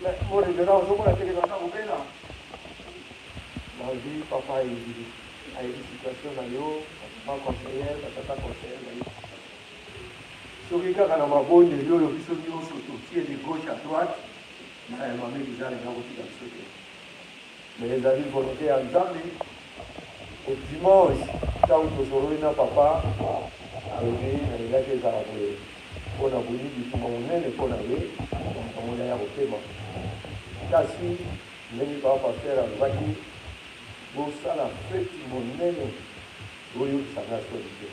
Mais mon révérend ozomona te ke naza kobela? Nazwi papa ayebi ayebi situation na yo, ba mama conseillère, ba tata conseillère bayebi situation. Soki kaka na mabondeli oyo biso nionso totie de gauche à droite, na ya mama Eliza alinga kotika biso te. Mais ezali volonte ya Nzambe et dimanche tango tosololi na papa alobi nalingaki ezala boye mpo na boni bitumba monene mpo na ye donc amoni aya kopema kasi ndenge papa pasteur alobaki bosala feti monene boyokisa nga soni te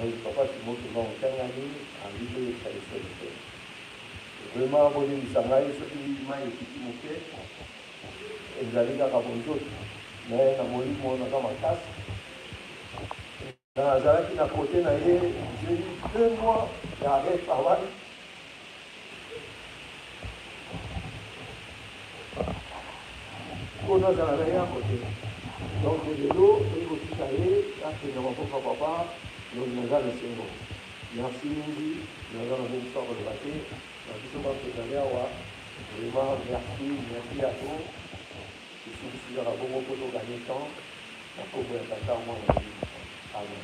donc papa Simon Kimbangu Kiangani alobi toyokisa ye soni te. Vraiment bolimbisa ngai soki mayi ekiti moke ezali kaka bonzoto mais na molimo naza makasi nazalaki na cote na ye j'ai eu 2 mois ya arret travail mpo nazala na ye à cote donc lelo toyi kotika ye akende maboko ya papa donc naza na esengo. Merci mingi naza na mingi ya koloba te na biso banso tozali awa vraiment merci merci ya trop tosukisi kaka bongo mpo to gagner temps na kombo ya tata mwana na molimo santu amen.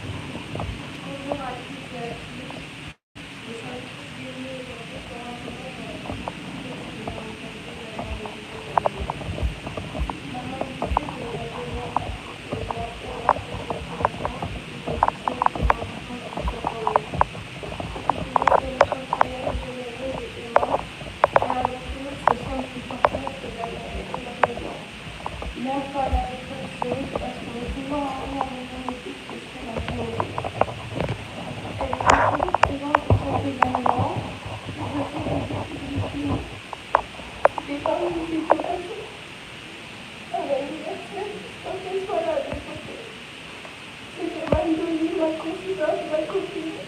Bonjour à toutes et à tous. Nous sommes tous réunis aujourd'hui pour enterrer notre petite que nous avons perdue il y a quelques années. Maman disait que la devoir devoir pour nous. C'était une personne incroyable, généreuse et aimante. Et avant tout, ce sont qui portait et la maison. Même quand elle avait peu de choses, elle trouvait toujours un moyen de magnifique et c'était la vie. Elle était toujours présente pour chaque événement. Je sais que depuis des parmi les situations, à l'anniversaire, sans qu'elle soit là à mes côtés. C'était ma Jolie, ma confidente, ma copine,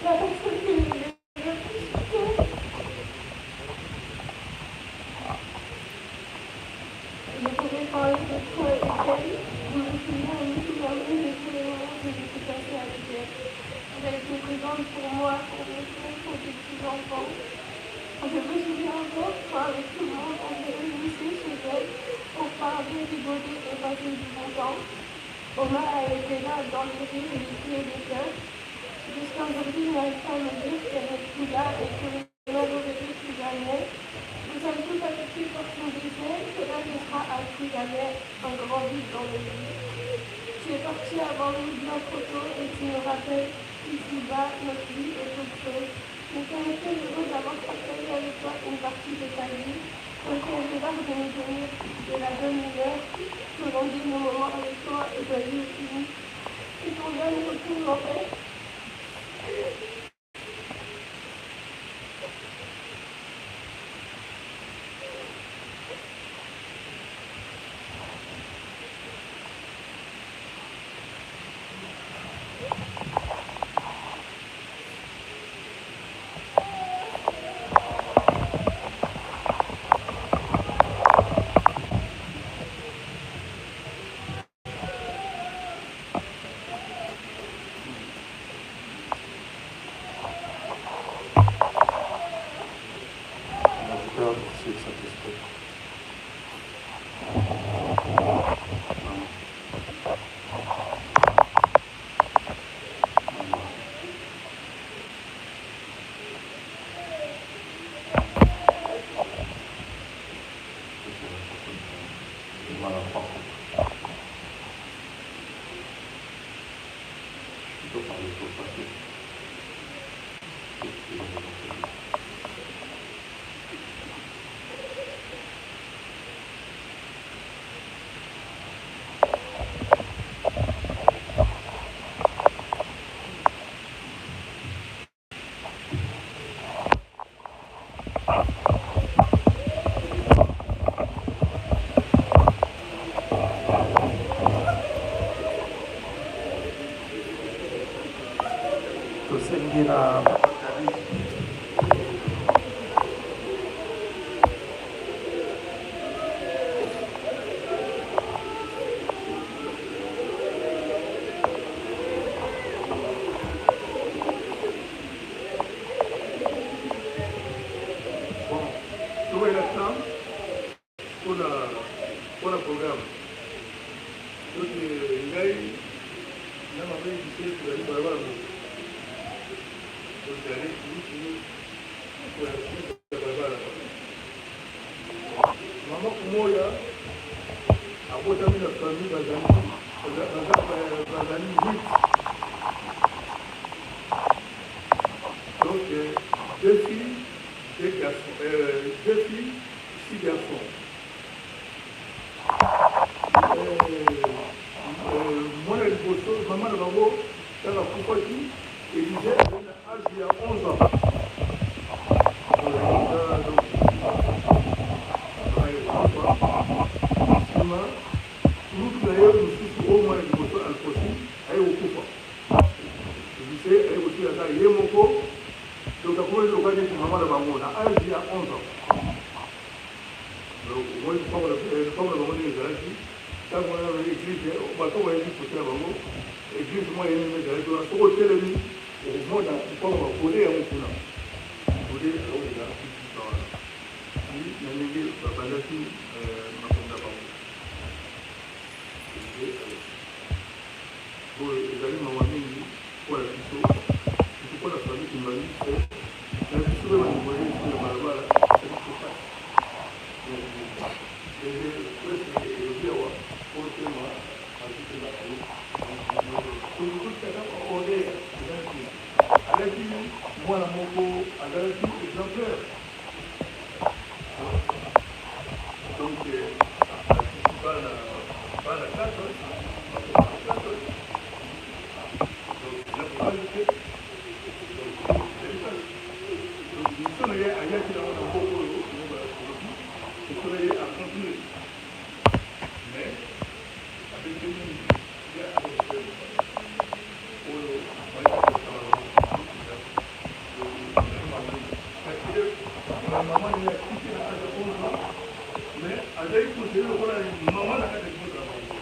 la personne que j'aimais le plus sur terre. Je pouvais parler de tout avec elle. Je me souviens et me souviendrai de tous les moments que j'ai pu passer avec elle. Elle a été présente pour moi, pour mes frères, pour mes petits-enfants. Je me souviens encore quand avec tout le monde on se réunissait chez elle pour parler, rigoler et passer du bon temps. Omar a été là dans les rires, les cris et les pleurs. Jusqu'à aujourd'hui, je n'arrive pas à me dire qu'elle n'est plus là et que je ne la reverrai plus jamais. Nous sommes tous affectés par son décès. Cela laissera à tout jamais un grand vide dans nos vies. Tu es parti avant nous bien trop tôt et tu nous rappelles qu'ici-bas, notre vie est autre chose. Nous sommes très heureux d'avoir partagé avec toi une partie de ta vie. Ton départ de nous donner de la bonne humeur, te rendait nos moments avec toi et joyeux et unis. Que ton âme repose en paix. Tosengi na Bon, towela temps mpona mpona programme. Donc ngai na mama Elise tozali balabala moko. Tozali lutu ya balabala. Mama Kumoya abotami na famille bazali bazali 8. Donc deux filles, deux garçons, deux filles, six garçons. Mwana liboso, mama na bango ntango akufaki, Elise azali na age ya 11 ans. Nsima kulutu na ye mosusu oyo mwana liboso Alphonsine aye kokufa, Elise aye kotika kaka ye moko. Donc akomaki lokola neti mama na bango na age ya 11 ans. Donc omoni lopango na bango ndenge ezalaki ntango wana eglise, bato bayebi kote na bango eglise mwa ye ezalaki wana. Soki otelemi okomona lopango bakole yango kuna kole aolela kika wana na ndenge babandaki makambo na bango. Oyo ezali mawa mingi mpo na biso, surtout mpo na famille kimbanguiste na biso mpe bandeko na biso ya balabala. Ezali biso pasi ndenge presque elobi awa otema azwi mpe bato tokotaka order. Ezalaki azalaki mwana moko azalaki exemplaire. Donc atiki bana bana 4, 4. Donc na mobali te. Donc ezali pasi. Donc mission na ye ayaki nango na mboka oyo, olobi mission na ye accomplir, mais abeti mingi ye akoki oyo parce que mama ye atiki na age ya 11 ans, mais azali conseiller lokola mama na kati ya libota na bango.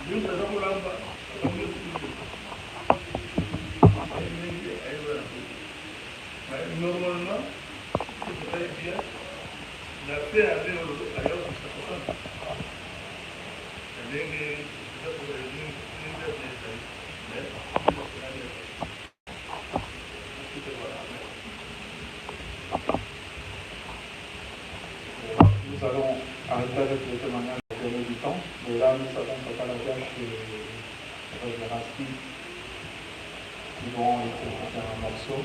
Ndenge aza kolamba makambo nyonso, ndenge ayeba na. Mais normalement c'est bien na pe ave oyo aya kokisa 60 ndenge ndenge ezali, mais. Nous allons arrêter avec le témoignage pour gagner du temps. Mais là, nous avons Papa Lagache et Roger Rasti qui vont essayer de faire un morceau.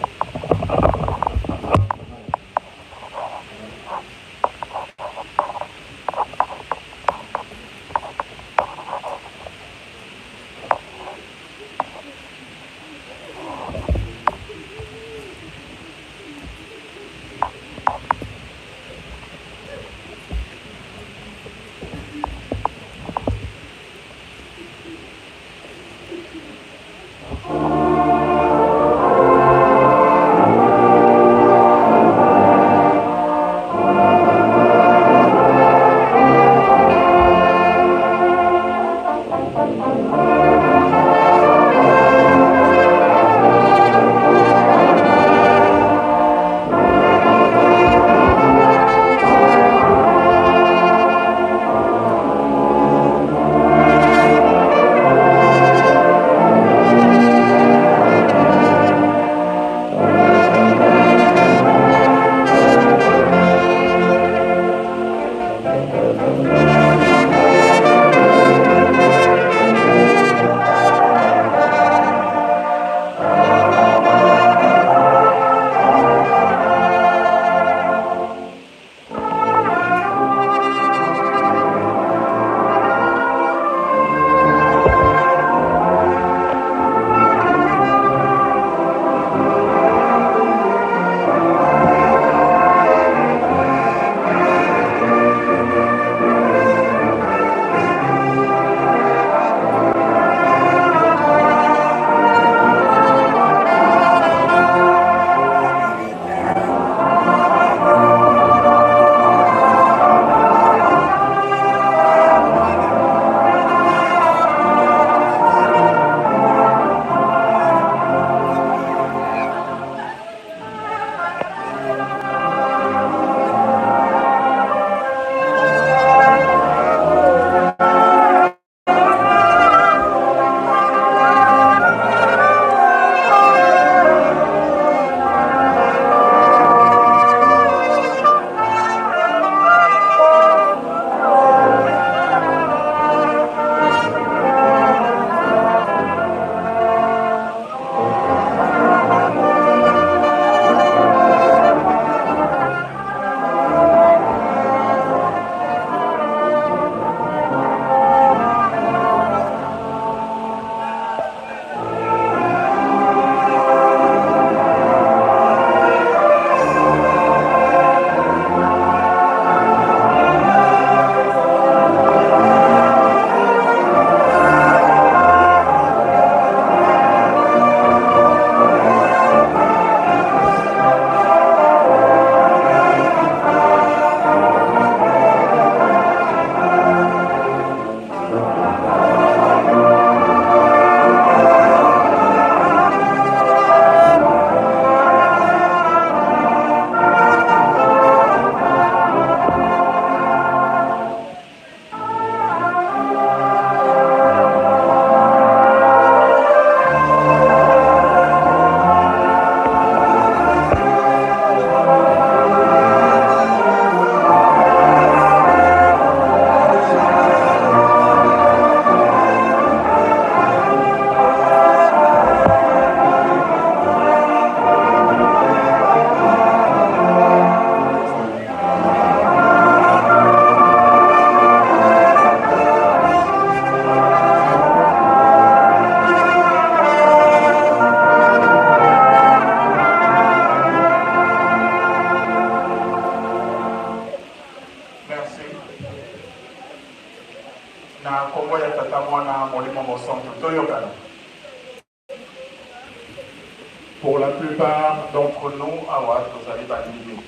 Pour la plupart d'entre nous, awa tozali bandimi.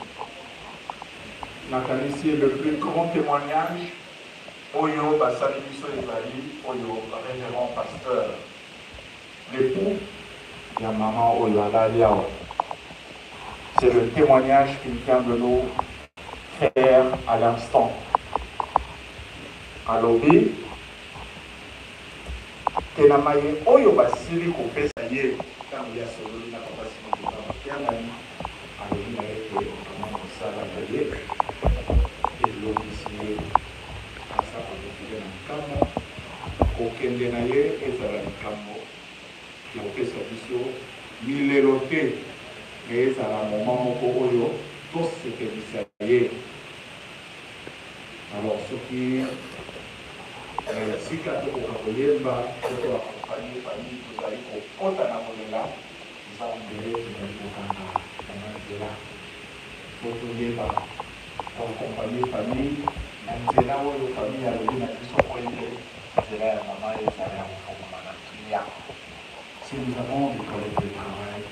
Nakanisi le plus grand témoignage oyo basali biso ezali oyo révérend pasteur, l'époux ya mama oyo alali awa. C'est le témoignage qu'il vient de nous faire à l'instant. Alobi te na maye oyo basili kopesa ye ntango ye asololi na papa Simon Kimbangu Kiangani, alobi na ye te mama mosala na ye elongisi ye, aza koretire na nkamba, kokende na ye ezala likambo ya kopesa biso milelo te, mais ezala moment moko oyo tosepelisa ye. Alors soki na esika tokoka koyemba to to accompagner famille, tozali kokota na kolela, Nzambe, tozali kokanga mama nzela po toyeba ko accompagner famille na nzela oyo famille alobi na biso po ete nzela ya mama ezala ya kofongwama na kimia. Si nous avons des collègues de travail,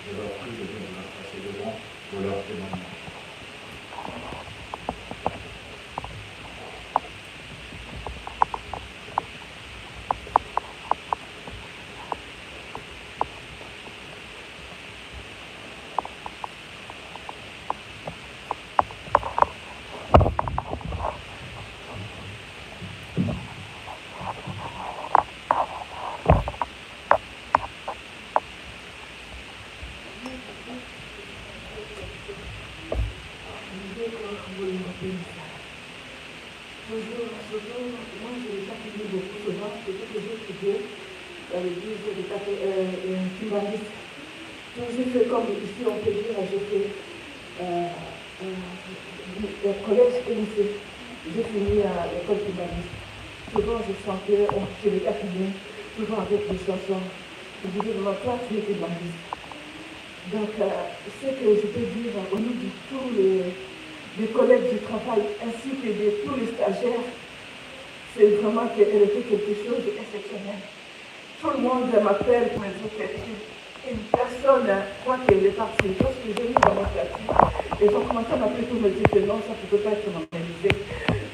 je leur prie de bien vouloir passer devant pour leur témoignage. Bonjour, bonjour. Moi, je n'ai pas fini beaucoup souvent. C'est que j'ai étudié dans l'église de Kimbanguiste. Donc, j'ai fait comme ici, on peut dire, j'ai fait collège et lycée. J'ai fini à l'école Kimbanguiste. Souvent, je chantais, je les taquinais, souvent avec des chansons. Je disais, maman, toi, tu es Kimbanguiste. Donc, ce que je peux dire au nom de tous les collègues du travail ainsi que de tous les stagiaires, c'est vraiment qu'elle était quelque chose d'exceptionnel. Tout le monde m'appelle pour me dire que une personne croit qu'elle est partie. Lorsque j'ai mis dans mon statut, ils ont commencé à m'appeler pour me dire que non, ça ne peut pas être normalisé.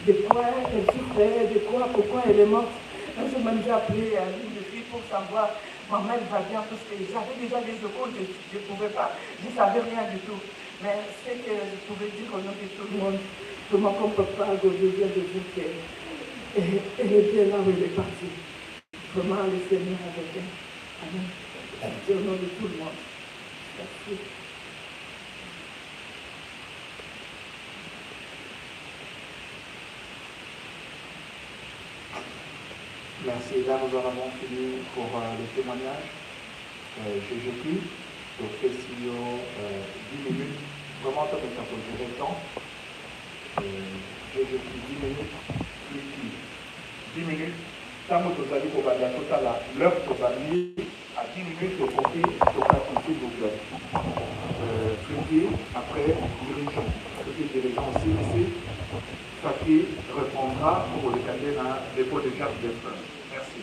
De quoi elle souffrait, de quoi, pourquoi elle est morte. Un jour même, j'ai appelé l'une des filles pour savoir, maman, elle va bien, parce que j'avais déjà des échos, je ne pouvais pas, je ne savais rien du tout. Mais ce que je pouvais dire au nom de tout le monde, vraiment comme papa Godé vient de dire qu'elle est bien là où elle est partie. Vraiment, le Seigneur avec elle. Amen. C'est au nom de tout le monde. Merci. Merci. Là, nous en avons fini pour le témoignage. GGQ, donc Fessio, 10 minutes. Vraiment, toi, tu as posé le temps. GGQ, 10 minutes. Plus 10 minutes. Ntango tozali kobanda totala l'heure, tozali à 10 minutes, tokoki tokati, s'il vous plaît. Fluki, après dirigeant, soki dirigeant osilisi, Faki reprendra pour le cadre na dépôt de carte de fleurs. Merci.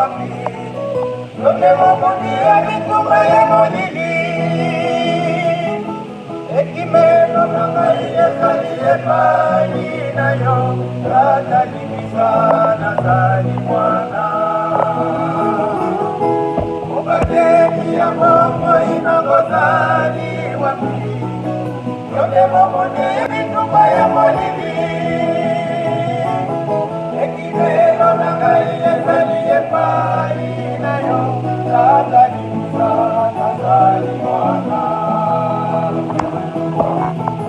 wapi? Yo nde mobundi ya bitumba ya molili. Ekimelo na ngai ezali epai na yo, Tata limbisa, nazali mwana. Mobateli ya bomoi na ngozali wapi? Yo nde mobundi ya bitumba ya molili. Ekimelo na ngai ezali epai na yo, Tata limbisa, nazali mwana.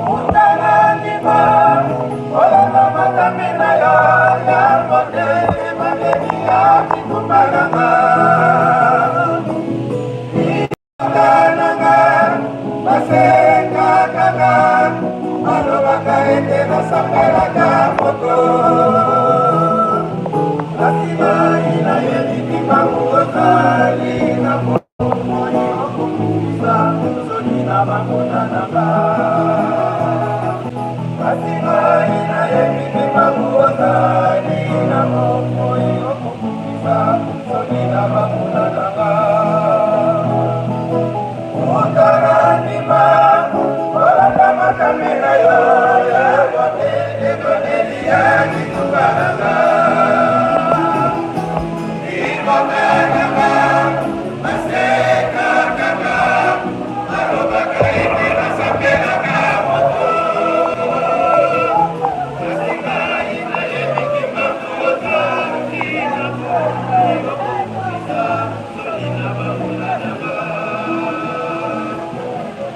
Utana ndima kolanda matambe na yo, yango nde ebandeli ya bitumba na nga. Nanga basekaka nga, balobaka ete nasambelaka moto. Kasi ngai nayebi kimbangu ozali na bomoi, okokukisa soni na banguna na nga. Kasi ngai nayebi kimbangu ozali na bomoi, okokukisa soni na banguna na nga. Utana ndima kolanda makambi na yo, yango nde ebandeli ya bitumba na nga. Libota na nga basekaka nga, balobaka ete nasambelaka moto. Kasi ngai nayebi kimbangu ozali na bomoi, okokukisa soni na banguna na nga.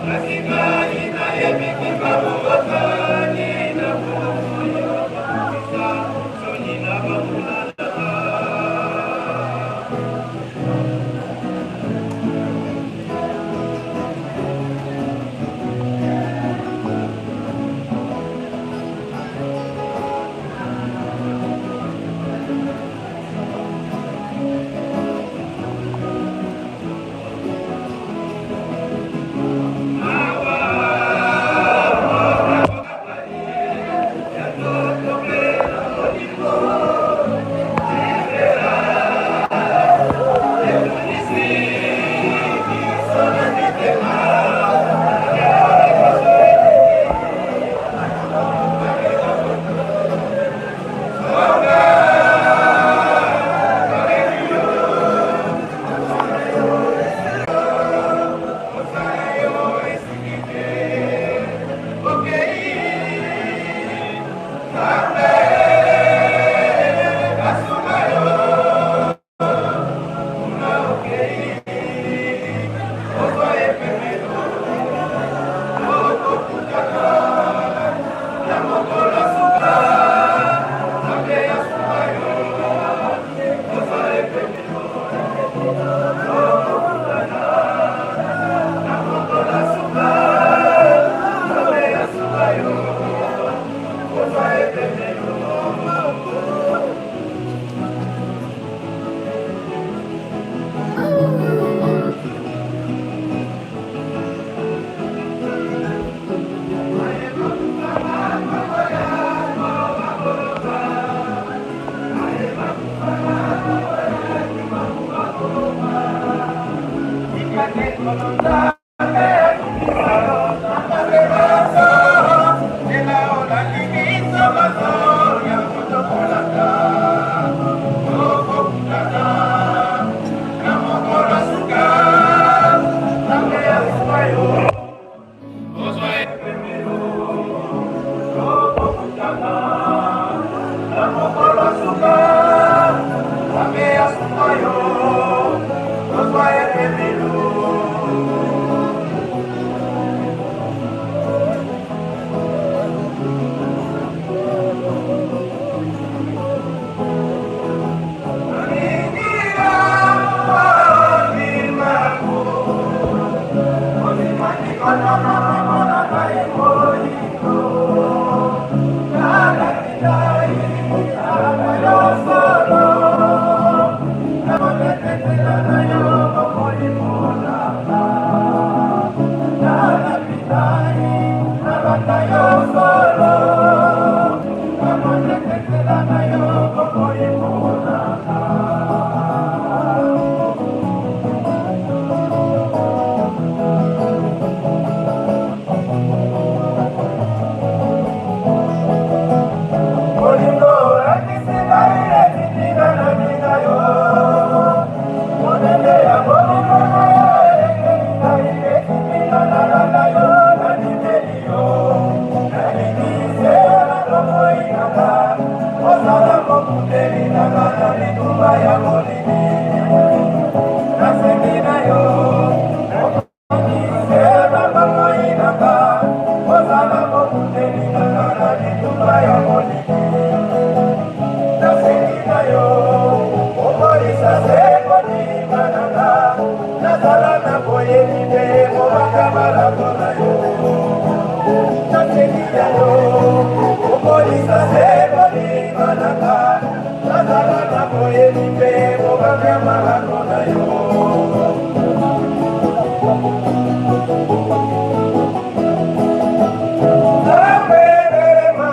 Kasi ngai nayebi kimbangu ozali na bomoi, okokukisa soni na banguna na nga. Kobanga malako na yo Nasengi yango Okolisa se bolingo na nga Nazala na boyebi mpe kobanga malako na yo Nzambe belema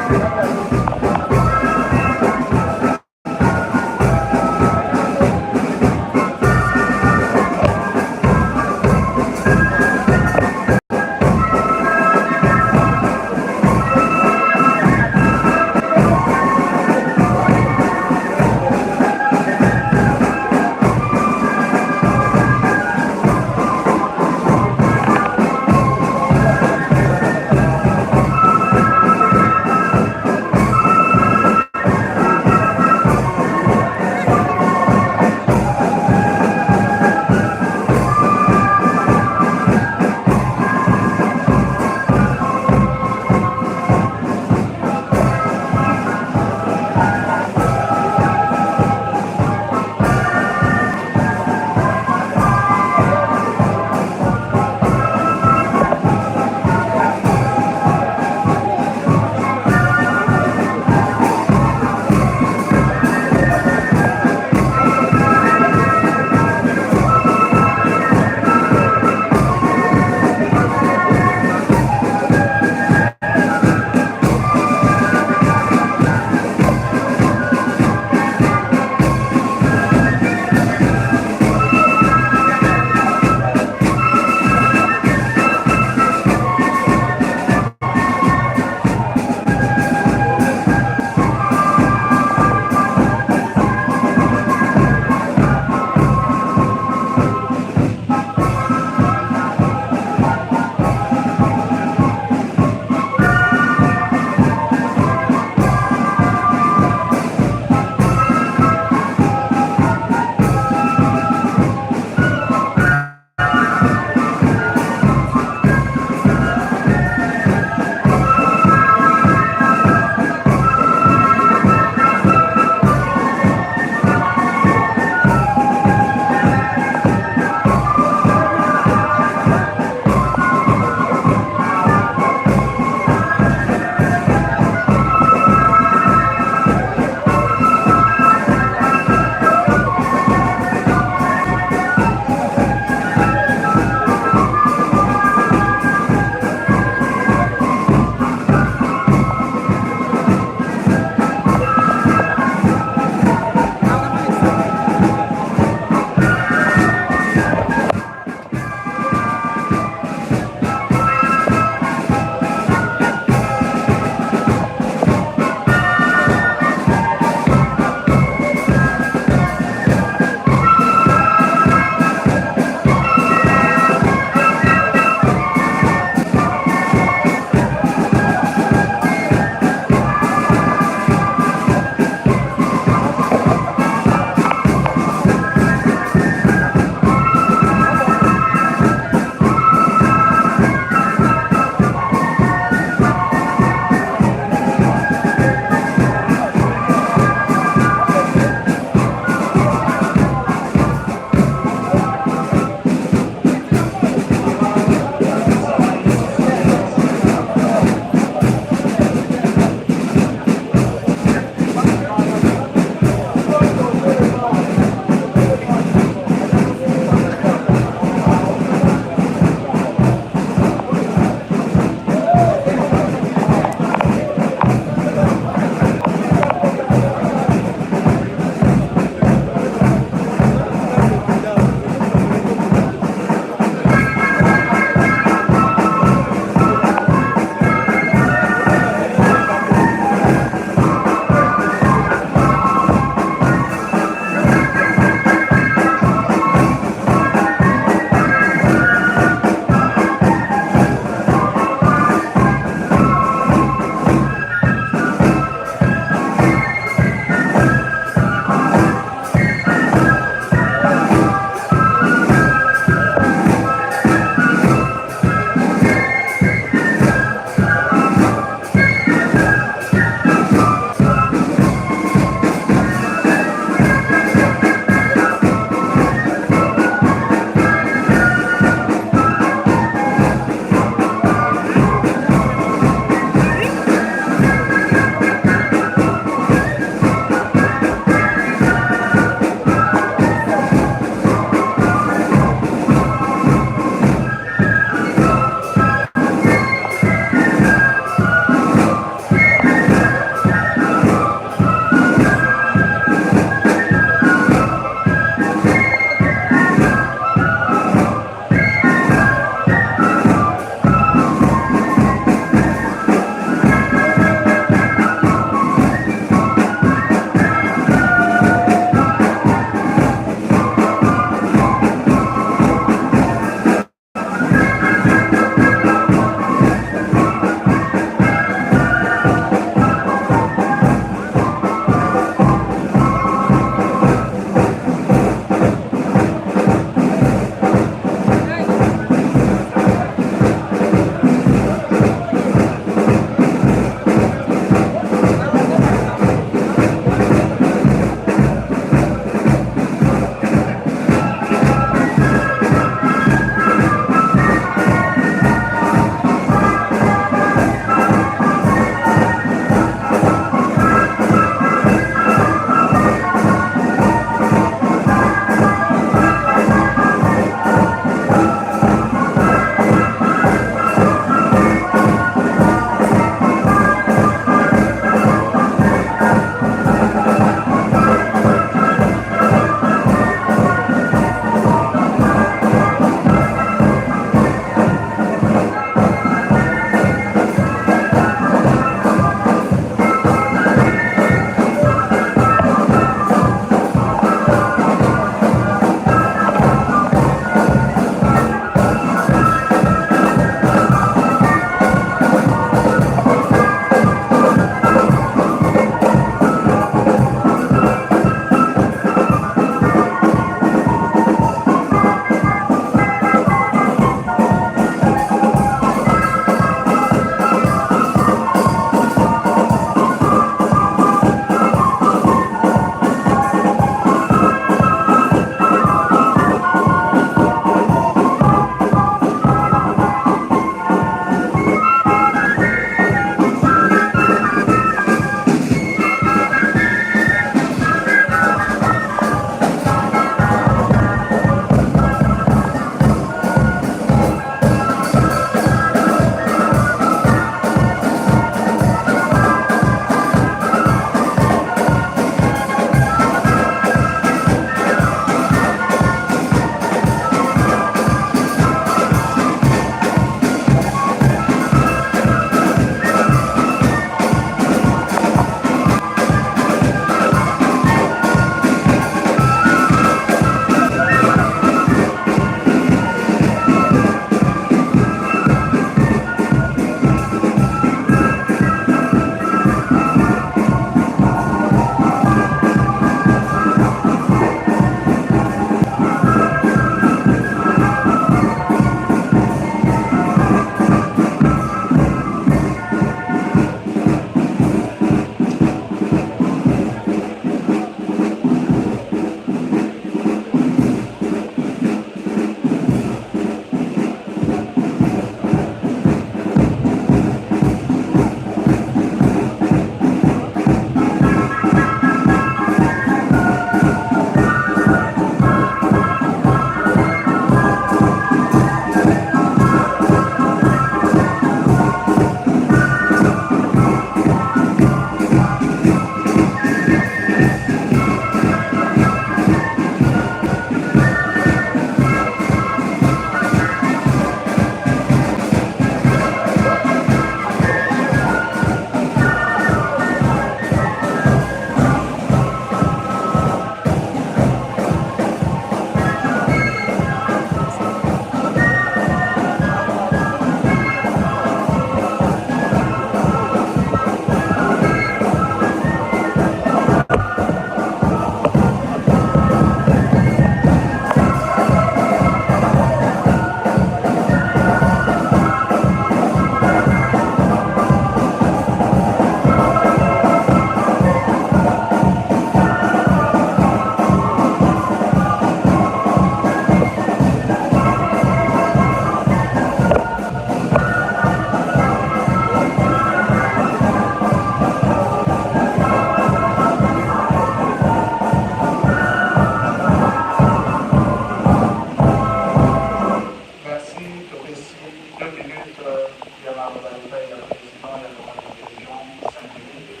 Ya maloba epai ya president ya chorale des dirigeants Saint-Denis.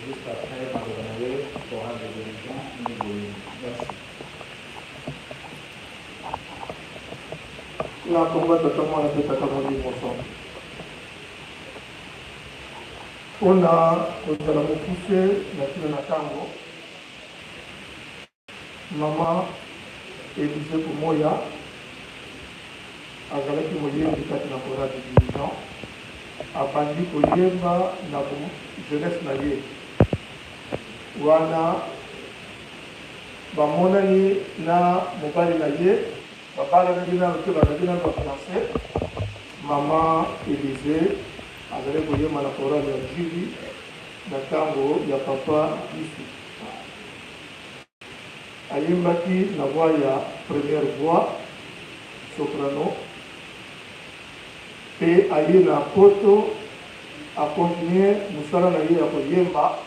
Juste après maloba na ye, chorale des dirigeants nde boye. Merci. Na kombo ya Tata, Mwana mpe Tata Molimo Santu. Mpo na kozala mokuse na ntina na ntango, Mama Elise Kumoya azalaki moyembi kati na chorale des dirigeants. Abandi koyemba na jeunesse na ye wana bamonani na mobali na ye, babalanaki nano te, bazalaki nano ba fiances. Mama Elise azalaki koyemba na chorale ya Ndjili na tango ya papa Gisu. Ayembaki na voix ya première voix, soprano, mpe aye na poto a continuer mosala na ye ya koyemba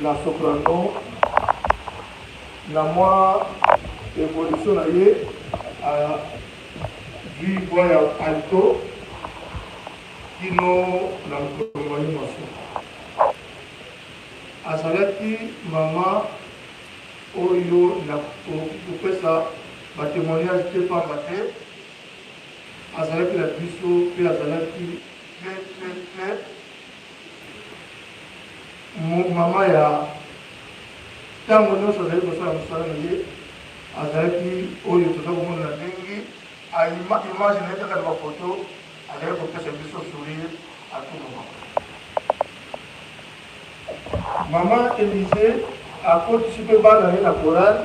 na soprano. Na mwa evolution na ye, azui voix ya alto kino na mokolo mwa ye mwa suka. Azalaki mama oyo nakoki kopesa ba temoignages te pamba te azalaki na biso mpe azalaki très très très mama ya ntango nyonso azalaki kosala mosala na ye, azalaki oyo toza komona na ndenge image na ye kaka na bafoto, azalaki kopesa biso sourire à tout moment. Maman Elise akotisi mpe bana na ye na chorale,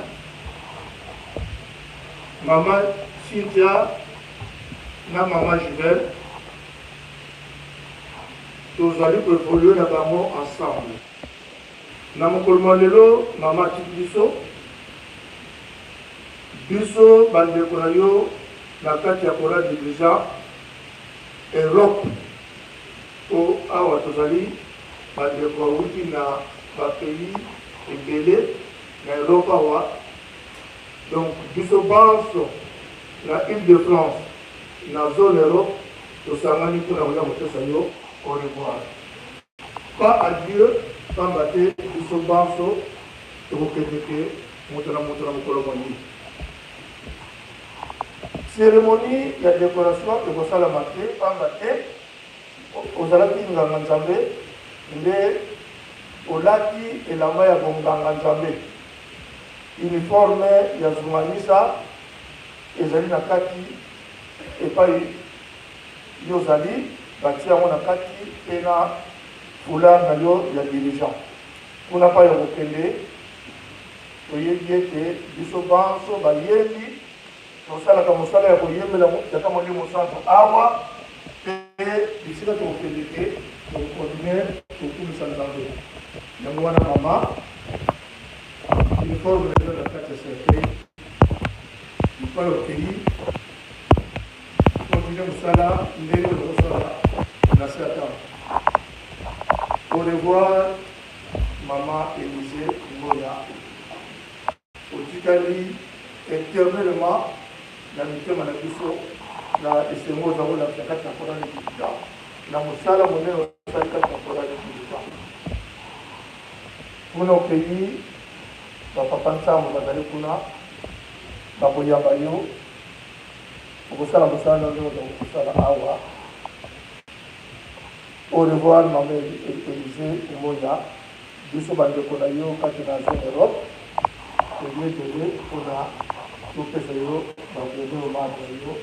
Maman Cynthia na Maman Jubel, tozali ko evoluer na bango ensemble. Na mokolo mwa lelo, mama atiki biso, biso bandeko na yo na kati ya chorale dirigeant Europe. Po awa tozali ba ndeko bawuti na ba pays ebele na Europe awa, donc biso banso na Ile de France na zone Europe tosangani pona koya kopesa yo au revoir. Pas adieu pamba te biso banso tokokendeke moto na moto na mokolo mwa ye. Ceremonie ya decoration ekosalama te pamba te Ozalaki nganga-nzambe, nde olati elamba ya bonganga-nzambe. Uniforme ya zunganisa ezali na kati epai yo ozali, batie yango na kati mpe na foulard na yo ya dirigeant. Kuna epai okokende, toyebi ete biso banso bayembi Tosalaka mosala ya koyembela Tata Molimo Santu awa mpe bisika tokokendeke tokokontinue kokumisa Nzambe. Yango wana mama, uniforme na yo na kati ya cercueil, epai okei, kontinue mosala ndenge ozokosala na se ya ntango. Au revoir mama Elise Ngoya. Otikali eternellement na mitema na biso na esengo oza kolakisa kati na chorale dirigeant na mosala monene osali kati na chorale dirigeant. Kuna okei, ba papa nsambo bazali kuna bakoyamba yo, okosala mosala na ndenge ozali kosala awa. Au revoir mama Elise Umoya. Biso ba ndeko na yo kati na zone Europe toye ebele pona topesa yo ba dernier hommage na yo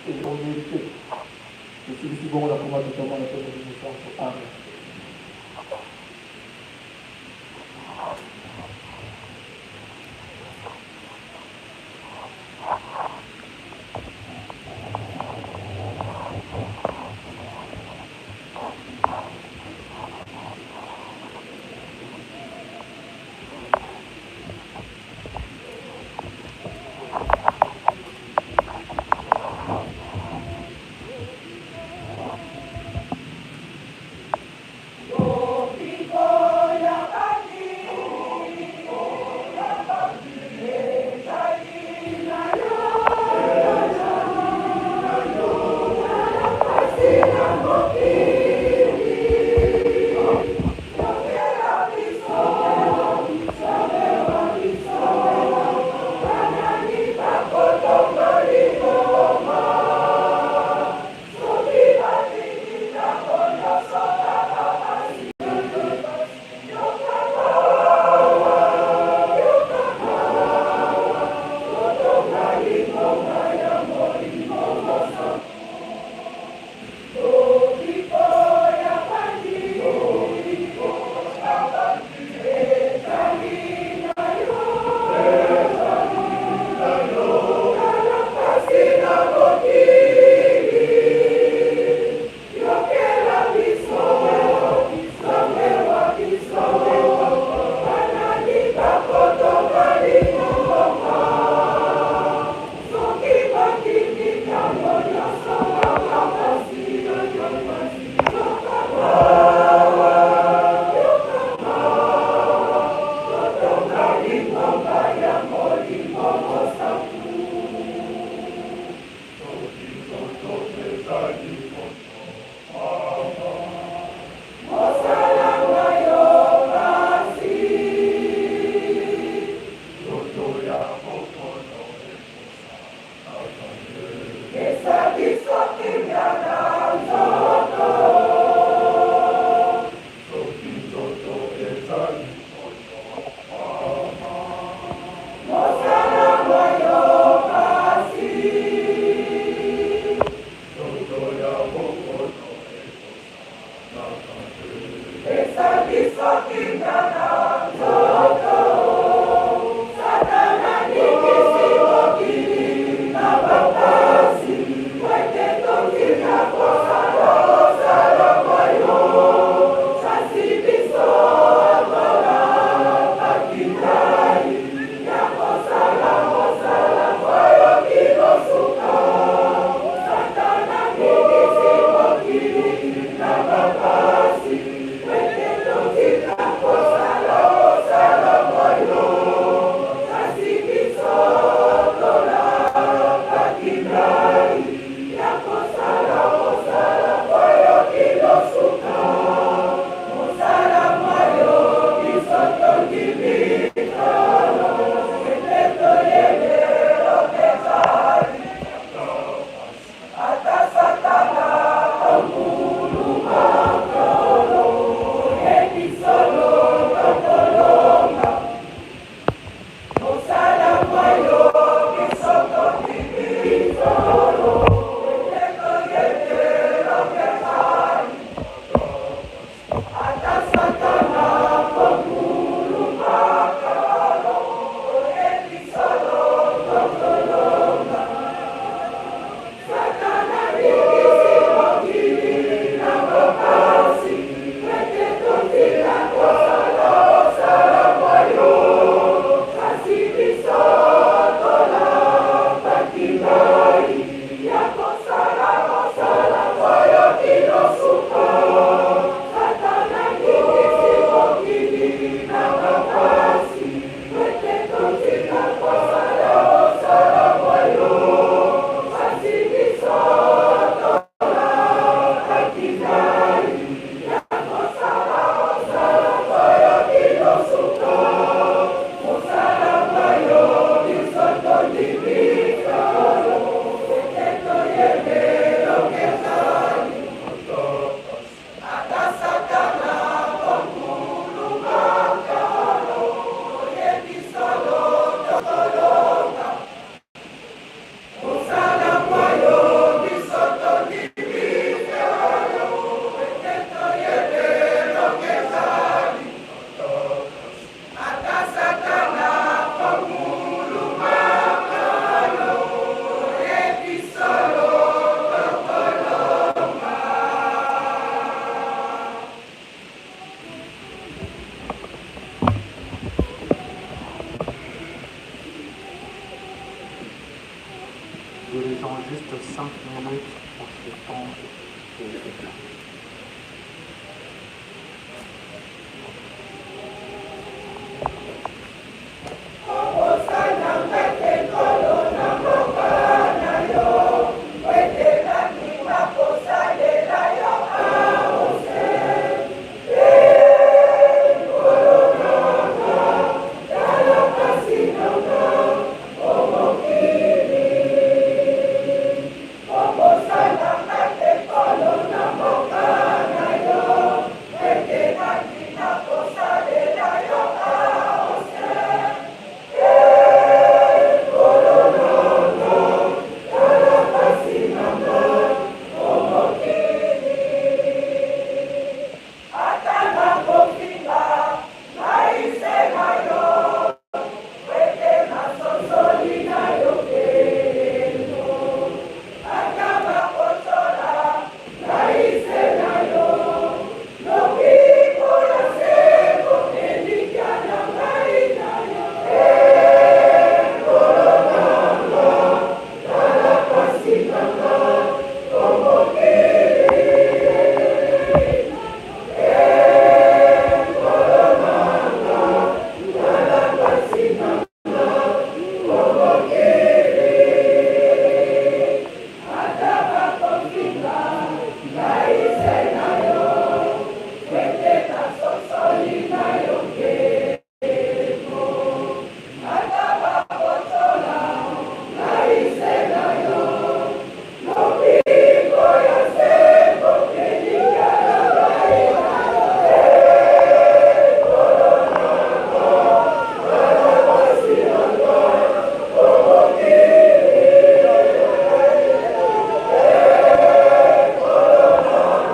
et o merite. Tosilisi bongo na kombo ya Tata, Mwana pe Molimo Santu. Amen.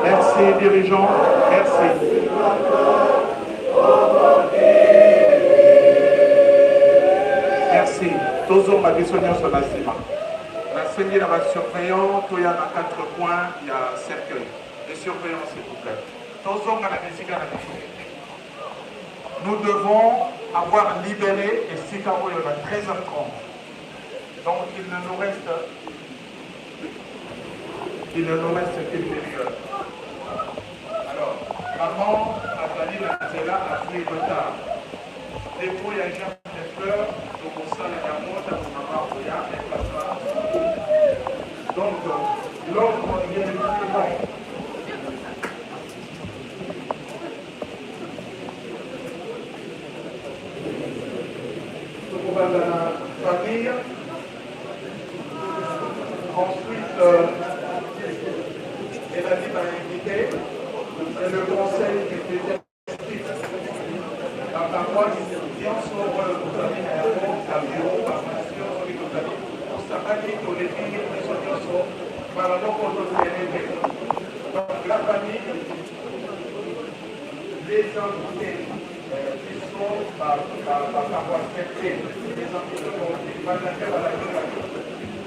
Merci, dirigeants. Merci. Tozonga biso nyonso na nsima. Nasengi na ba surveillants toya na quatre coins ya cercueil. Les surveillants s'il vous plaît. Tozonga na bisika na biso. Nous devons avoir libéré esika oyo na 13h30. Donc il ne nous reste il ne nous reste qu'une demi-heure. Alors, maman azali na nzela azwi retard. Dépôt ya gerbe de fleurs tokosala yango ntango mama akoya, elle passera son tour. Donc, l'ordre est le suivant. Tokobanda na famille. Ensuite, elandi ba invité et le conseil ecclésiastique. Ba paroisse nyonso oyo tozali na yango, ba bureau, ba fonction, soki tozali tosangani, toleki biso nyonso mbala moko toserre te. Donc la famille, les invités, biso ba paroissiens te, les invités libanda te balandi bato.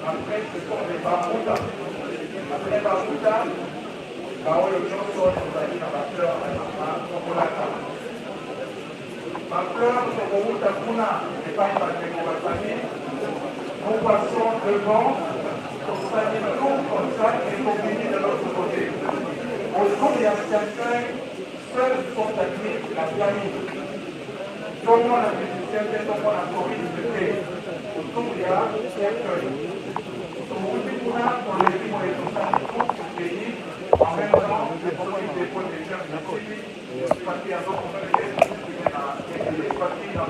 Après ce sont les bambuta. Après bambuta, baoyo nyonso tozali na ba fleurs na mama tokolata ba fleurs, tokowuta kuna epai bandeko bazali. Nous passons devant, tosali tout comme ça et tobimi de l'autre côté. Autour ya cercueil, seuls sont admis la famille. Tomona musicien te, tomona choriste te autour ya cercueil. Towuti kuna, toleki boye, tosali tout, tokei en même temps. Soki dépôt de gerbe esili, famille azokomplete na famille na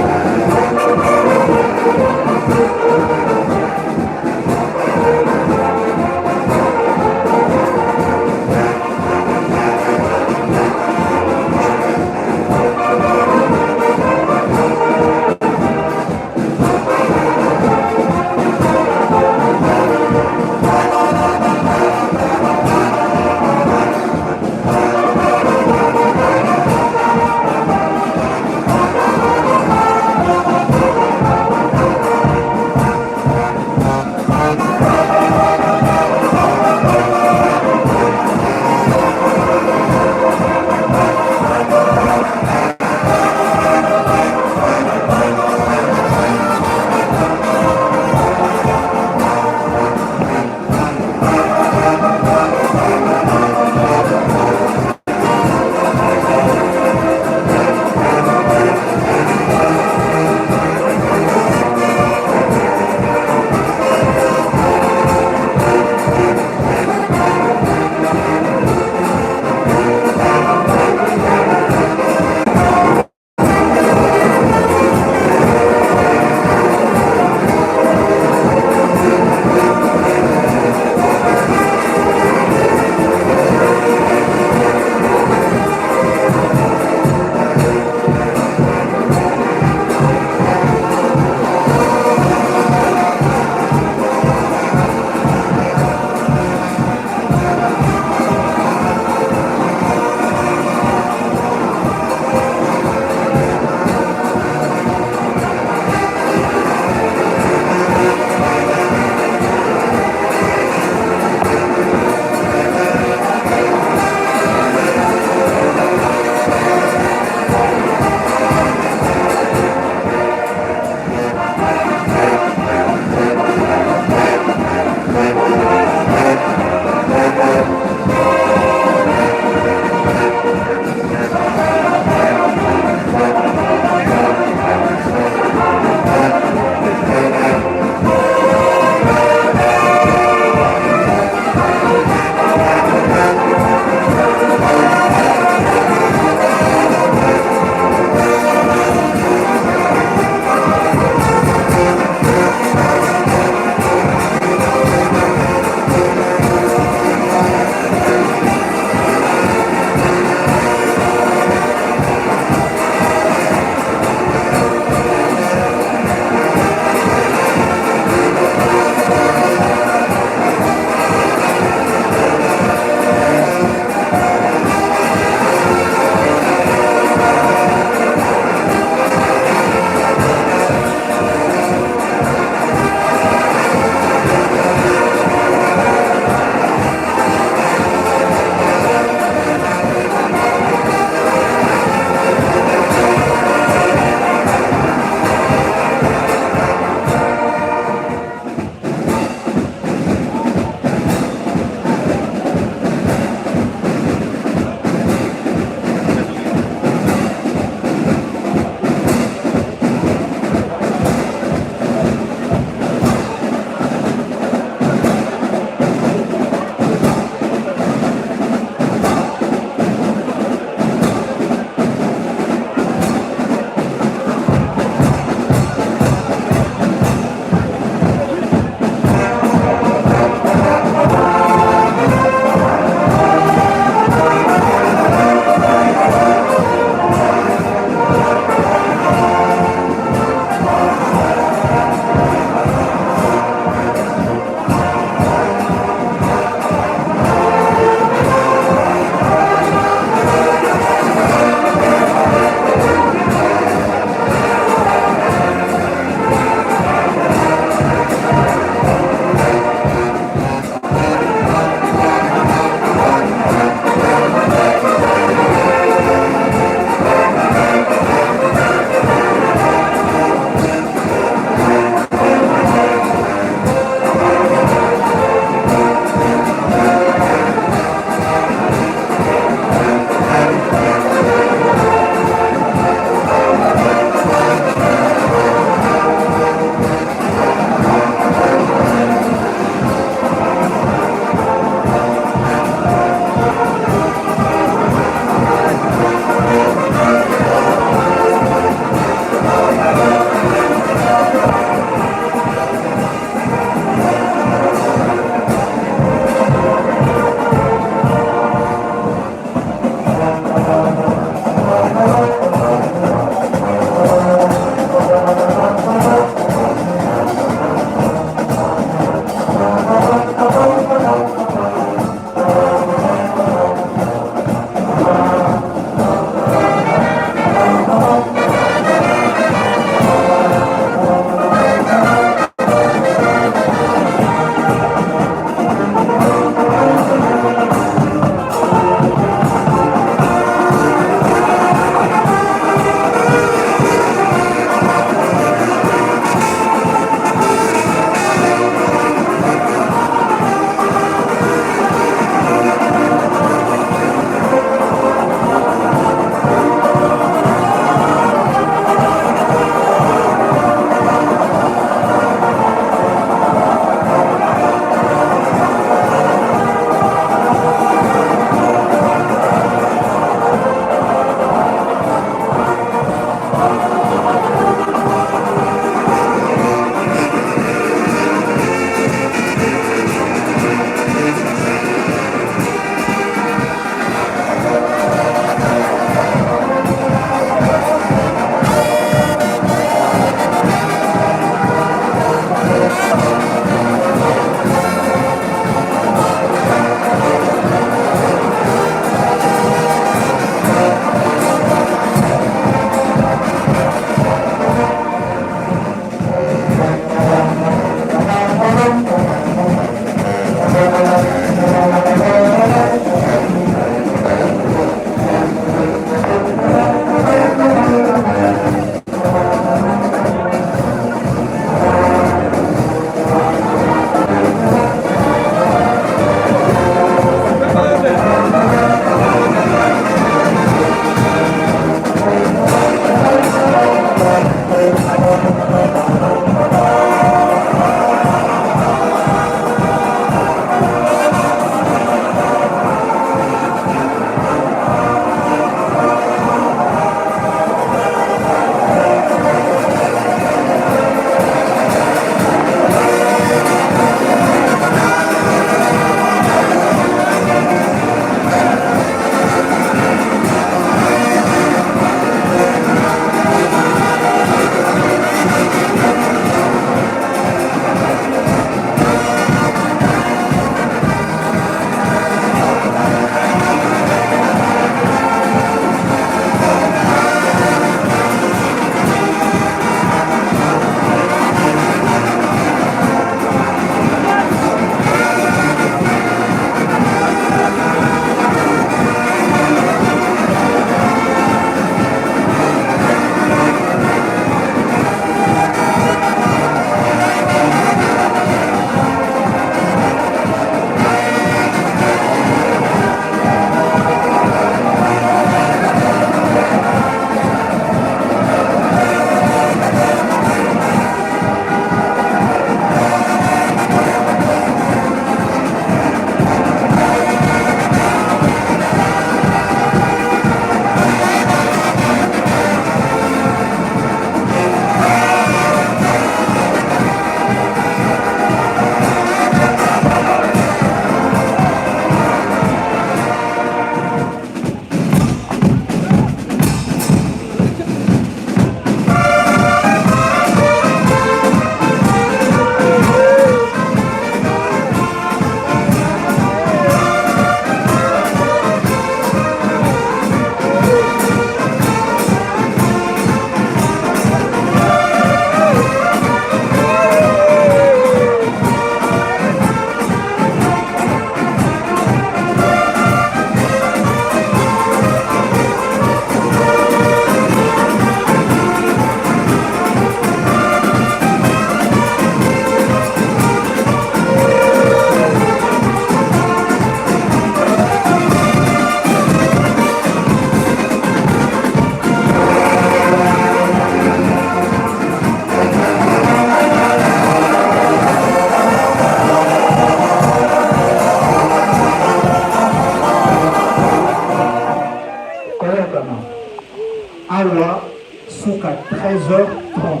Awa suka 13h30.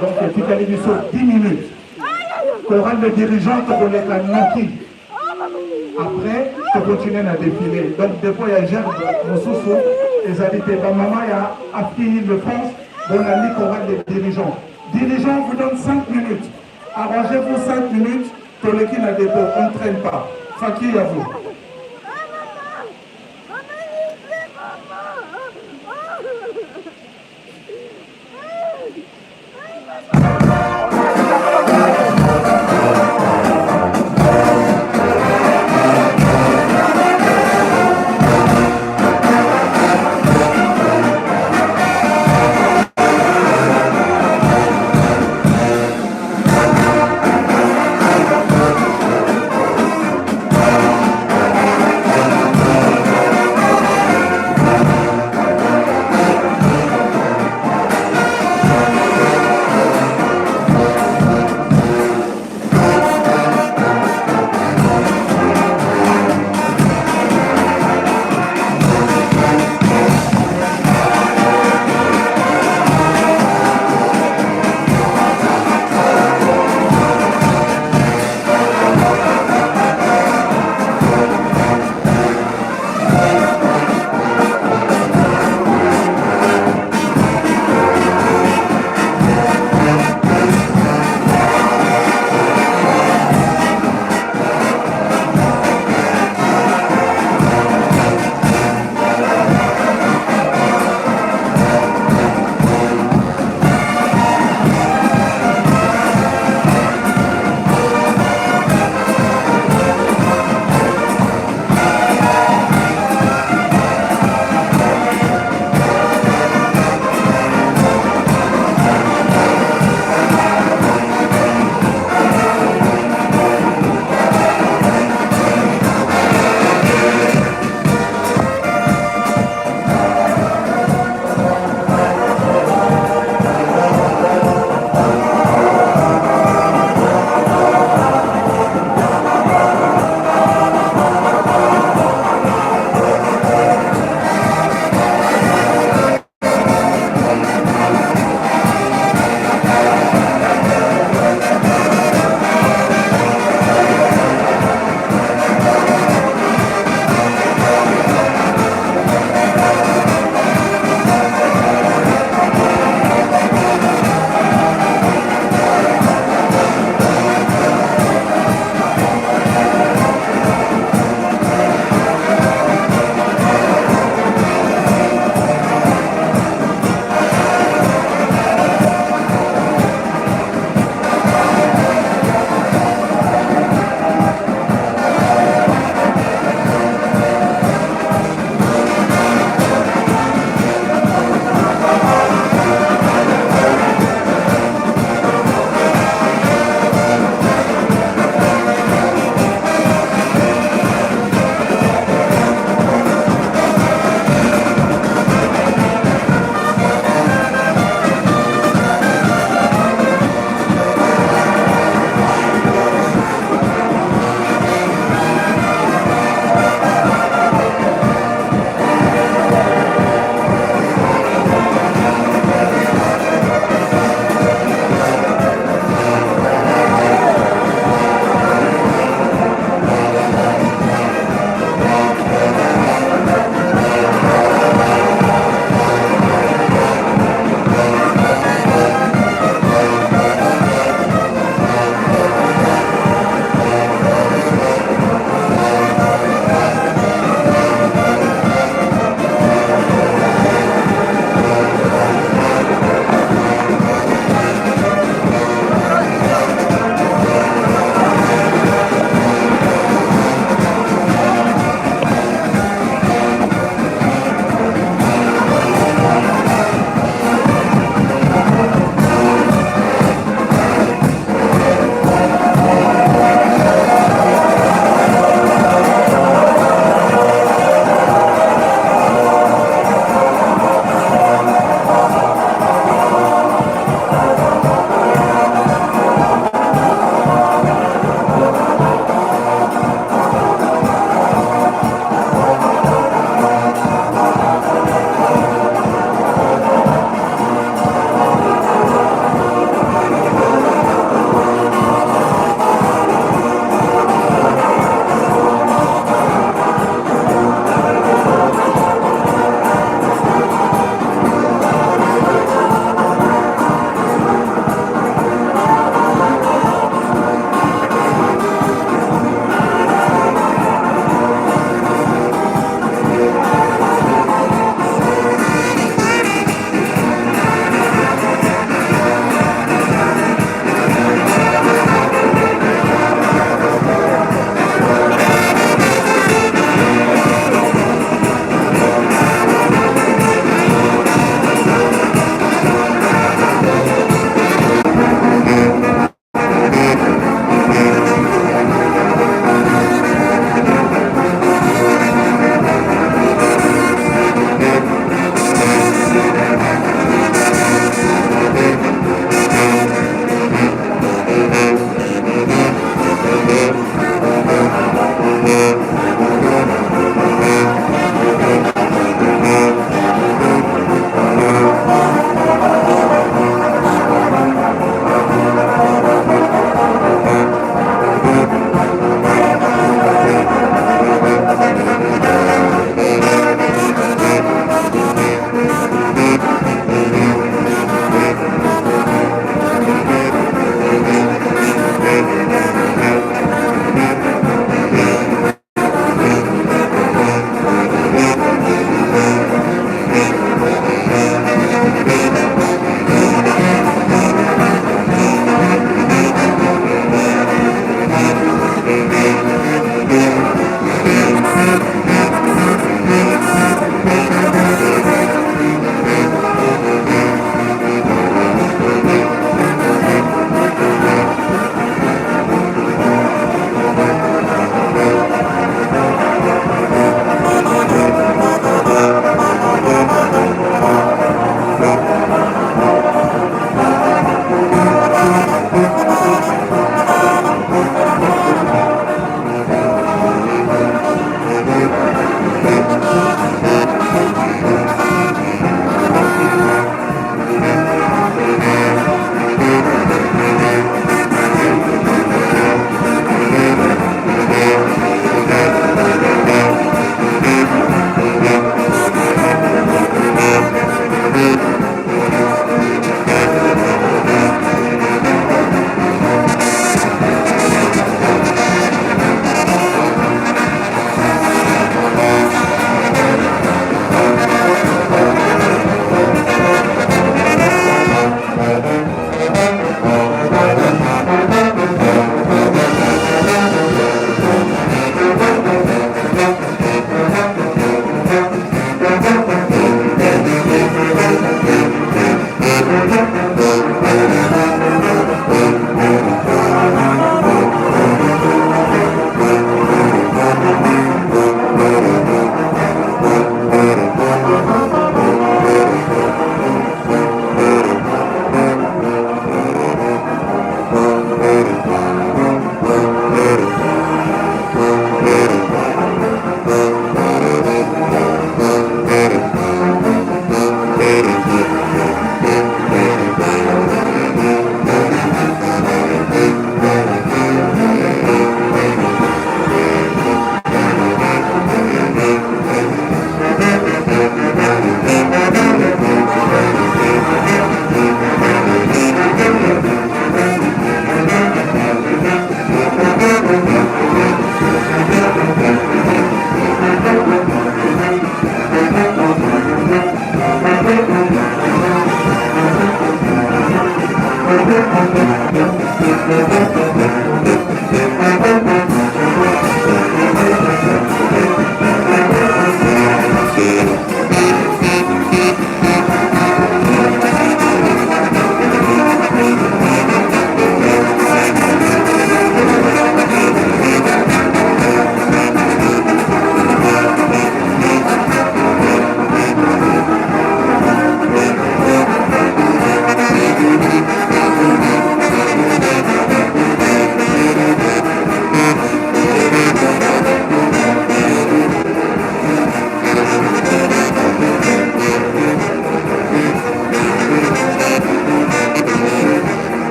Donc etikali biso 10 minutes. Chorale de dirigeants tokoleka noki. Après tokontinue na défilé. Donc dépôt ya gerbe mosusu ezali te. Ba mama ya AFTI Île-de-France bolandi chorale de dirigeants. Dirigeants vous donne 5 minutes. Arrangez-vous 5 minutes, toleki na dépôt, on ne traîne pas. Faki à vous.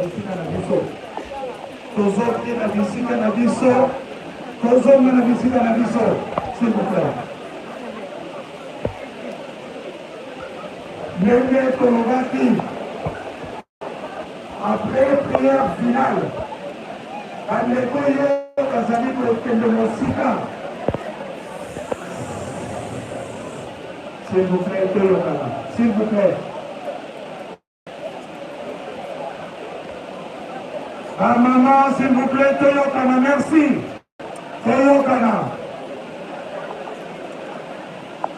bisika na biso. Tozongi na bisika na biso. Tozonga na bisika na biso. S'il vous plaît. Ndenge tolobaki après prière finale, bandeko yo bazali kokende mosika. S'il vous plaît, toyokana. S'il vous plaît. Ba maman, s'il vous plaît, toyokana, merci. Toyokana.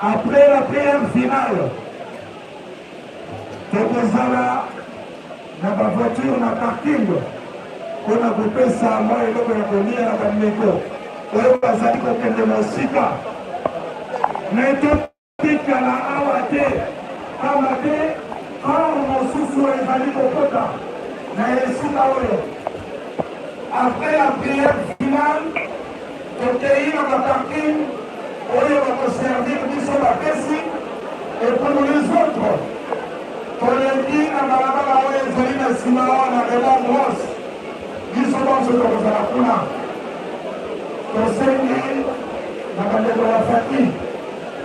Après la prière finale, tokozala na bavoiture na parking mpo na kopesa mwa eloko ya kolia na bandeko oyo bazali kokende mosika. Me Tikala awa te, pamba te corps mosusu ezali kokota na esika oyo. Après la prière finale, tokeyi na ba parking oyo bako servir biso bapesi et pour les autres, toleki na balabala oyo ezali na sima awa na Raymond Gross. Biso banso tokozala kuna. Tosengi na bandeko ya famille,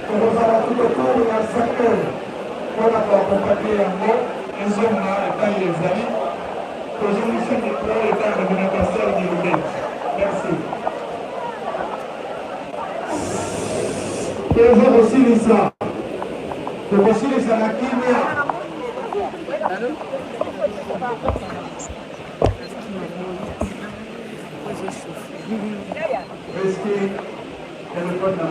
tokozala tout autour ya 5 heures mpo na ko accompagner yango ezonga epai ezali. Tozongisi micro epai ya ndeko pasteur Gilbert. Merci. Toza kosilisa, tokosilisa na kimia. Eske telefone na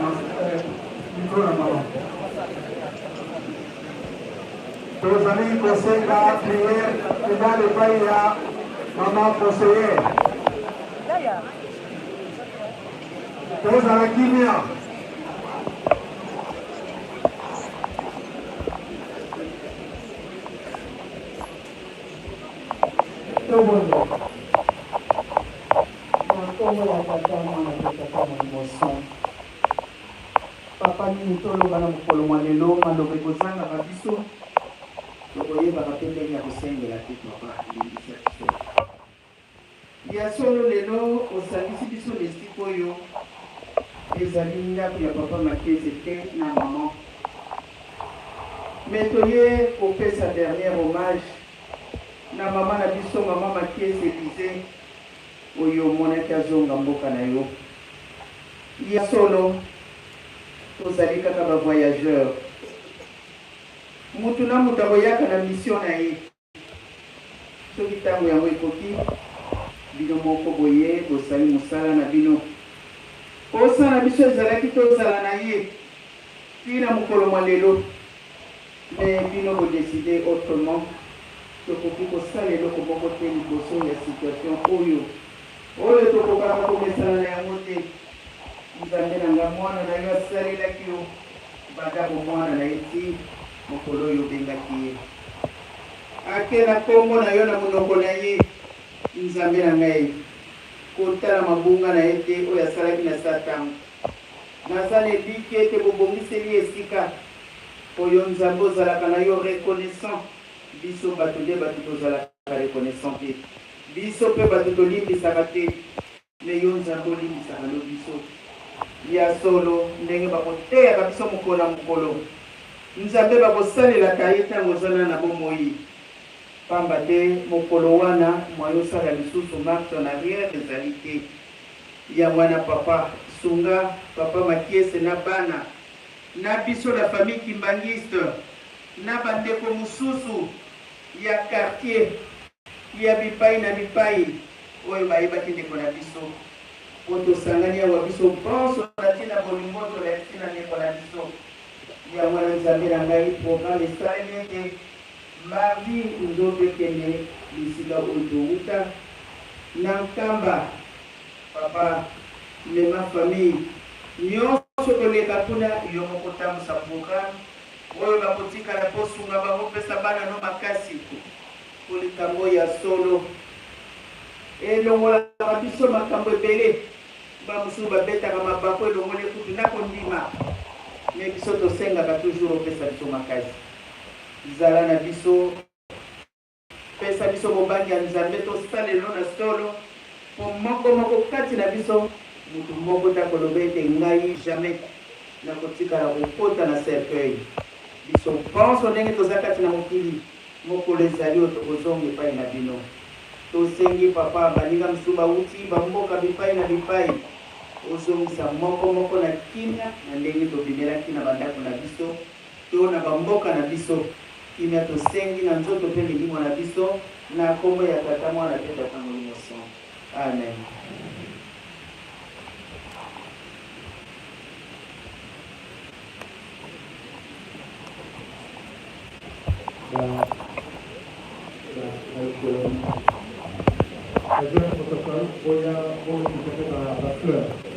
micro na mama tozali kosenga prière finale epai ya mama conseillère tozala kimia. Tobondela. Na nkombo ya Tata, Mwana mpe Tata Molimo Santu. Papa, nini toloba na mokolo mwa lelo? Maloba ekozangaka biso, tokoyebaka mpe ndenge ya kosengela te. Papa, limbisa biso. Ya solo, lelo osangisi biso na esika oyo ezali ndako ya Papa Makiese te na maman. Mais toye kopesa dernier hommage na mama na biso mama Makiese Elysee oyo omonaki azonga mboka na yo. Ya solo tozali kaka ba voyageurs. Mutu na mutu akoyaka na mission na ye. Soki tango yango ekoki, bino moko boye bosali mosala na bino. Posa na biso ezalaki tozala na ye tii na mokolo mwa lelo, mais bino bo decider autrement. Tokoki kosala eloko moko te liboso ya situation oyo, oyo tokokaka komesana na yango te. Nzambe na nga, mwana na yo asalelaki yo banda bomwana na ye tii mokolo oyo obengaki ye. Ake na kombo na yo na monoko na ye, Nzambe na ngai, kotala mabunga na ye te oyo asalaki na Satana. Naza na elikya ete bobongiseli ye esika, po yo Nzambe ozalaka na yo reconnaissant, biso batu nde batu tozalaka reconnaissant te, biso pe batu tolimbisaka te. Mais yo Nzambe olimbisaka no biso. Ya solo ndenge bakoteyaka biso mokolo na mokolo. Nzambe bakosalelaka ye tango oza na na bomoyi. Pamba te mokolo wana moyen osala lisusu marche en arrière ezali te. Yango wana papa sunga papa Makiese na bana na biso la famille kimbanguiste na ba ndeko mususu ya quartier ya bipai na bipai oyo bayebaki ndeko na biso, mpo tosangani awa biso banso na ntina bolingo tolakisi na ndeko na biso. Yango wana, Nzambe na ngai, programme esalemi ete mardi nzoto ekende bisika oyo towuta, na Nkamba. Papa, mema famille nionso toleka kuna, yo moko tambusa programme, oyo bakotikala mpo osunga bango, pesa bana no makasi. Po likambo ya solo elongolaka biso makambo ebele, ba mosusu babetaka mabaku elongoli ye kutu na kondima, mais biso tosengaka toujours opesa biso makasi, zala na biso. Pesa biso bobangi ya Nzambe tosalelo na solo, mpo moko moko kati na biso, moto moko te akoloba ete ngai jamais nakotikala kokota na cercueil. Biso banso ndenge toza kati na mokili, mokolo ezali oyo tokozonga epai na bino. Tosengi Papa, baninga mosusu bawuti ba mboka bipai na bipai, ozongisa moko moko na kimia na ndenge tobimelaki na ba ndako na biso to na ba mboka na biso. Kimia tosengi na nzoto mpe milimo na biso, na kombo ya Tata, Mwana mpe Tata Molimo Santu. Amen. Adjoint protocole boya bo récupérer ba, ba fleurs.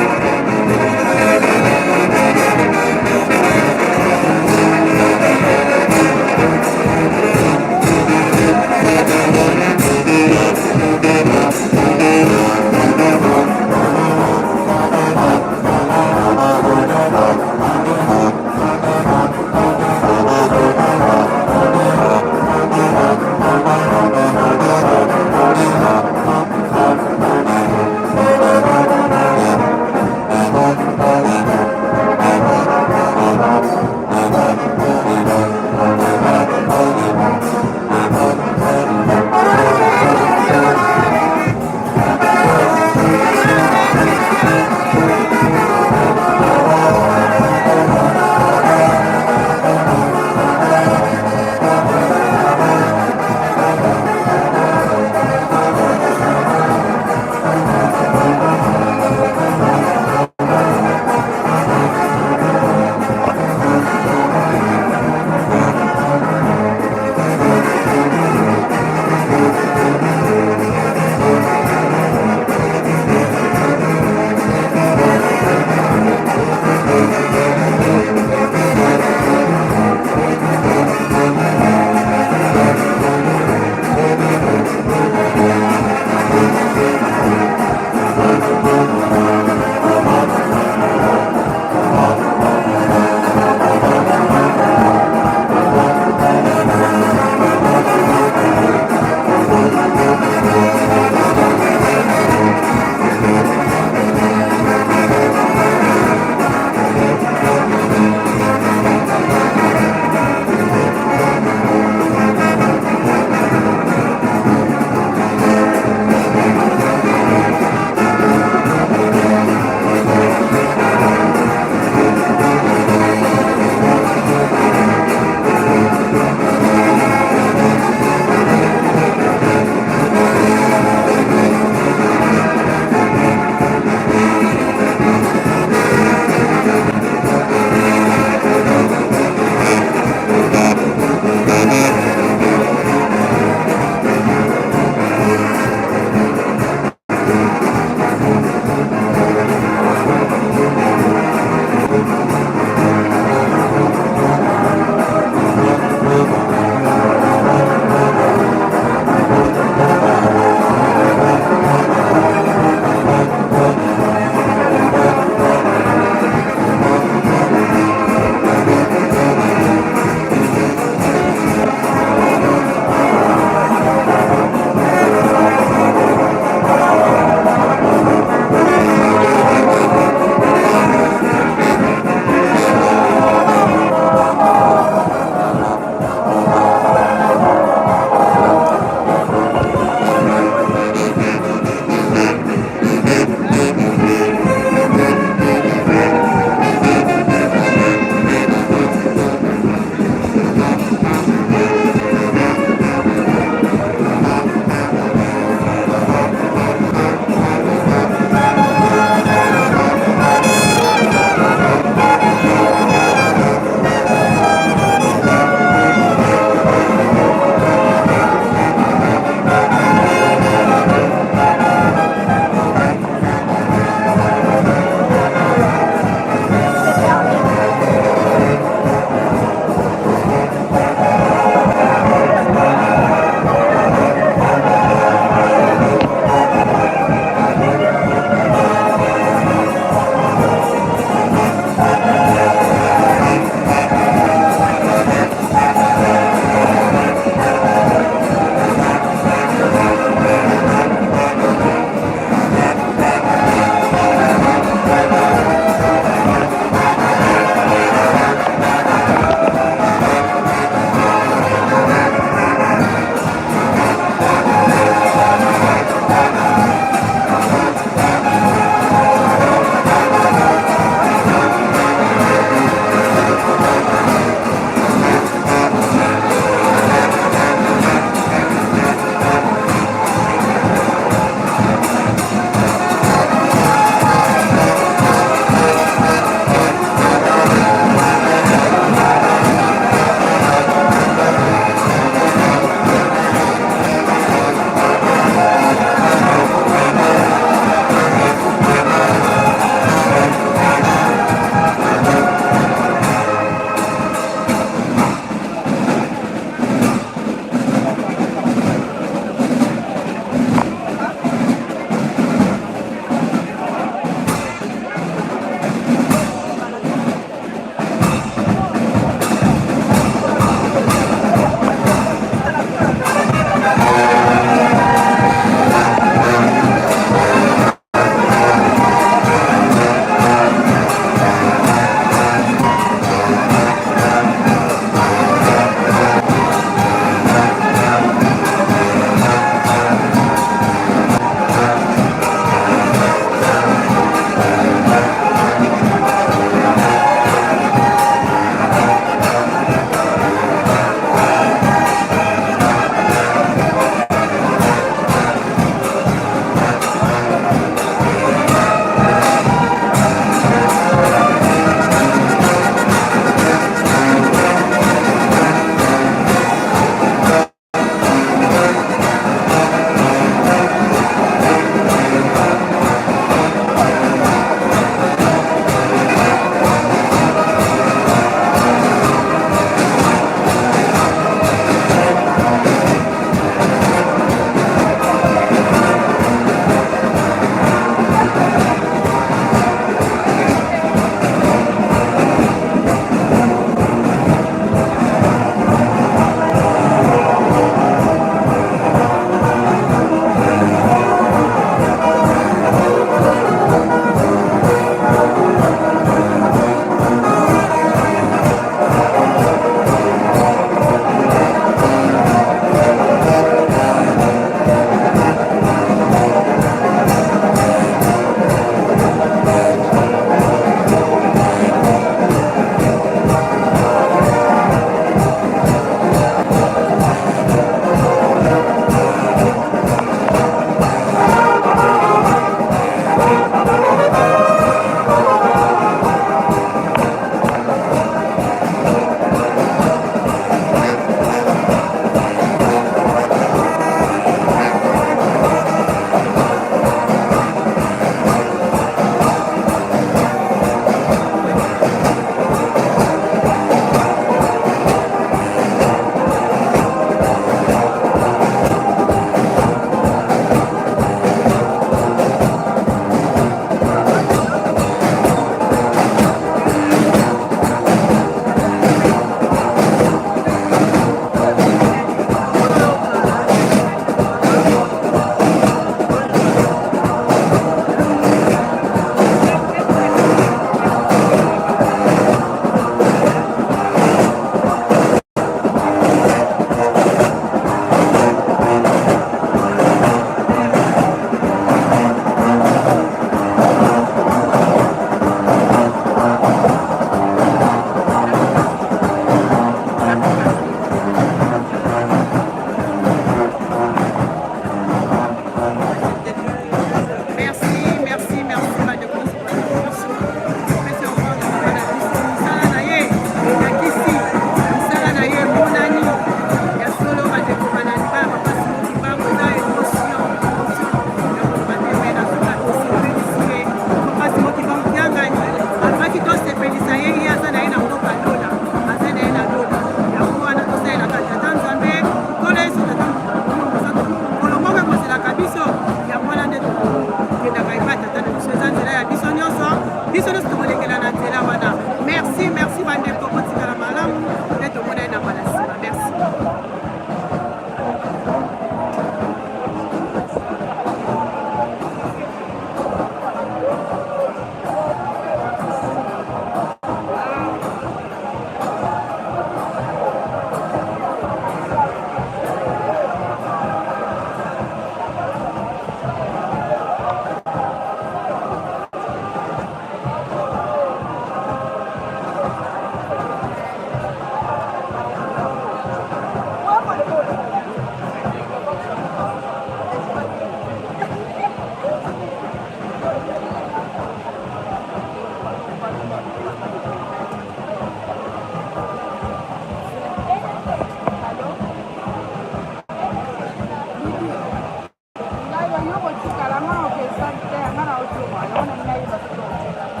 Otikala nga na okesani te, nga na ozonga yango na ngai nayeba soki otikala.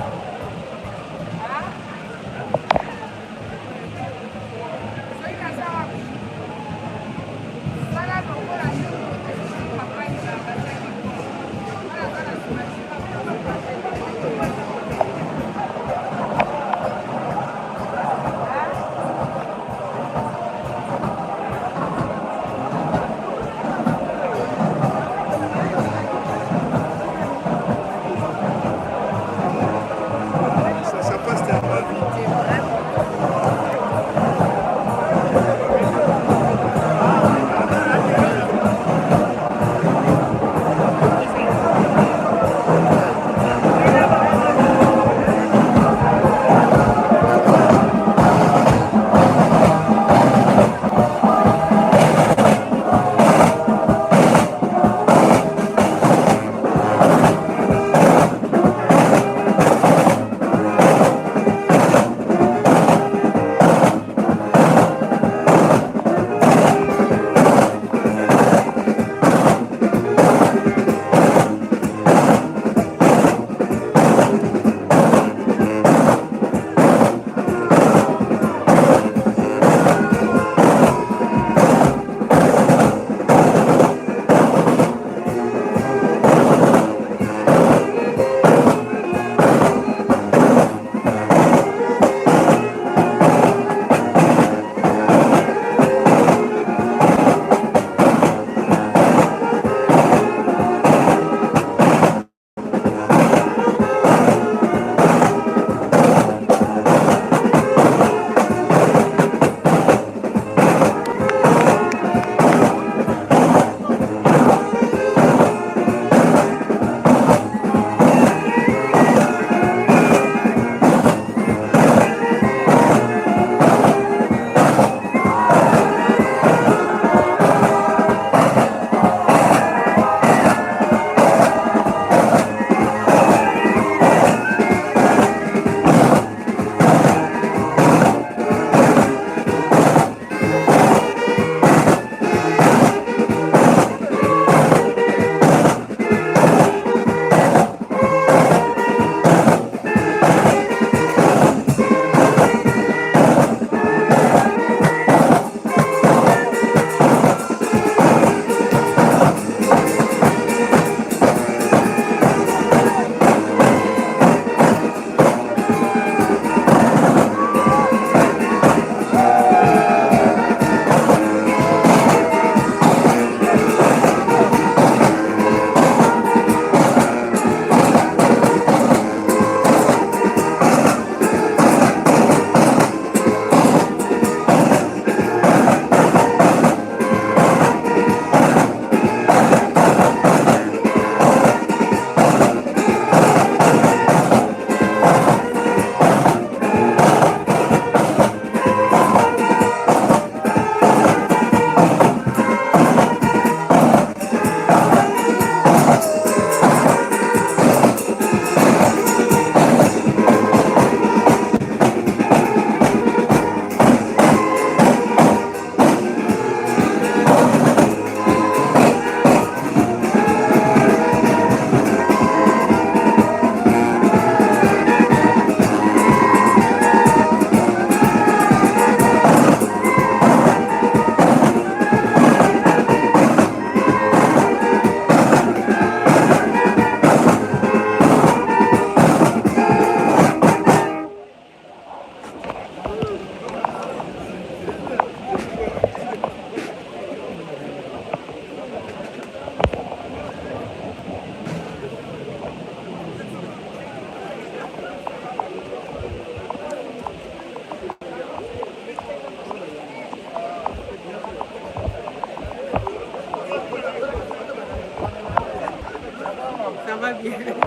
Soki naza wapi? Sala lokola papa bazaki wana aza na nsima. Ça passe tellement vite. Ça va bien.